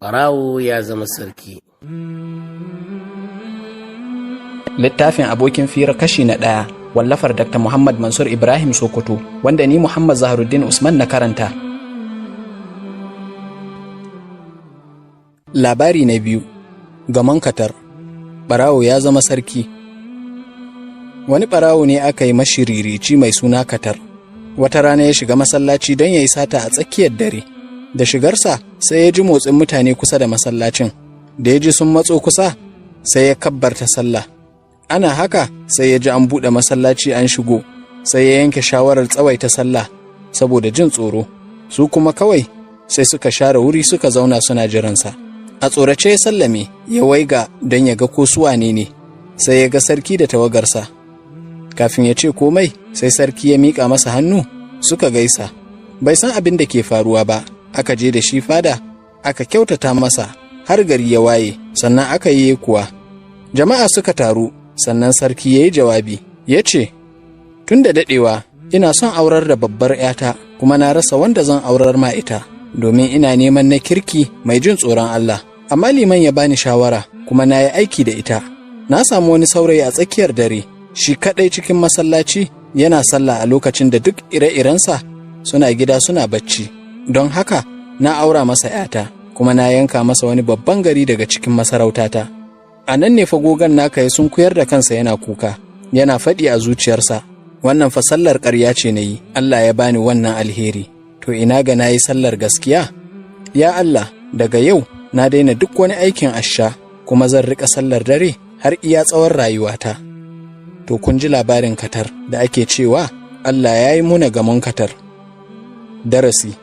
Ɓarawo ya zama sarki. Littafin Abokin Fira kashi na ɗaya, wallafar Dr. Muhammad Mansur Ibrahim Sokoto, wanda ni Muhammad Zaharuddin Usman na karanta. Labari na biyu, Gamon Katar, Ɓarawo ya zama sarki. Wani ɓarawo ne aka yi mashiririci mai suna Katar. Wata rana ya shiga masallaci don ya yi sata a tsakiyar dare. Da shigarsa sai ya ji motsin mutane kusa da masallacin. Da ya ji sun matso kusa, sai ya kabbarta sallah. Ana haka sai ya ji an buɗe masallaci an shigo, sai ya yanke shawarar tsawaita sallah saboda jin tsoro. Su kuma kawai sai suka share wuri suka zauna suna jiransa. A tsorace ya sallame, ya waiga don ya ga ko su wane ne, sai ya ga sarki da tawagarsa. Kafin ya ce komai, sai sarki ya miƙa masa hannu suka gaisa. Bai san abin da ke faruwa ba, aka je da shi fada, aka kyautata masa har gari ya waye, sannan aka yi kuwa. Jama'a suka taru, sannan sarki ya yi jawabi, ya ce, "Tun da daɗewa ina son aurar da babbar ‘yata, kuma na rasa wanda zan aurar ma ita, domin ina neman na kirki mai jin tsoron Allah. Amma liman ya bani shawara, kuma na yi aiki da ita. Na samu wani saurayi a tsakiyar dare, shi kaɗai cikin masallaci yana sallah a lokacin da duk ire-irensa suna gida suna bacci. Don haka na aura masa ‘yata, kuma na yanka masa wani babban gari daga cikin masarautata." A nan ne fagogan naka ya sunkuyar da kansa yana kuka, yana faɗi a zuciyarsa, "Wannan fa sallar ƙarya ce na yi, Allah ya bani wannan alheri, to ina ga na yi sallar gaskiya? Ya Allah, daga yau na daina duk wani aikin asha, kuma zan riƙa sallar dare har iya tsawon rayuwata." To kun ji labarin Katar da ake cewa Allah ya yi muna gamon Katar. Darasi: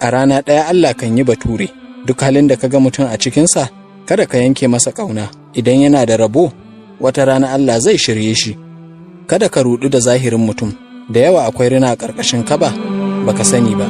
a rana ɗaya Allah kan yi bature. Duk halin da ka ga mutum a cikinsa, kada ka yanke masa ƙauna. Idan yana da rabo, wata rana Allah zai shirye shi. Kada ka ruɗu da zahirin mutum, da yawa akwai rina a ƙarƙashin kaba baka sani ba.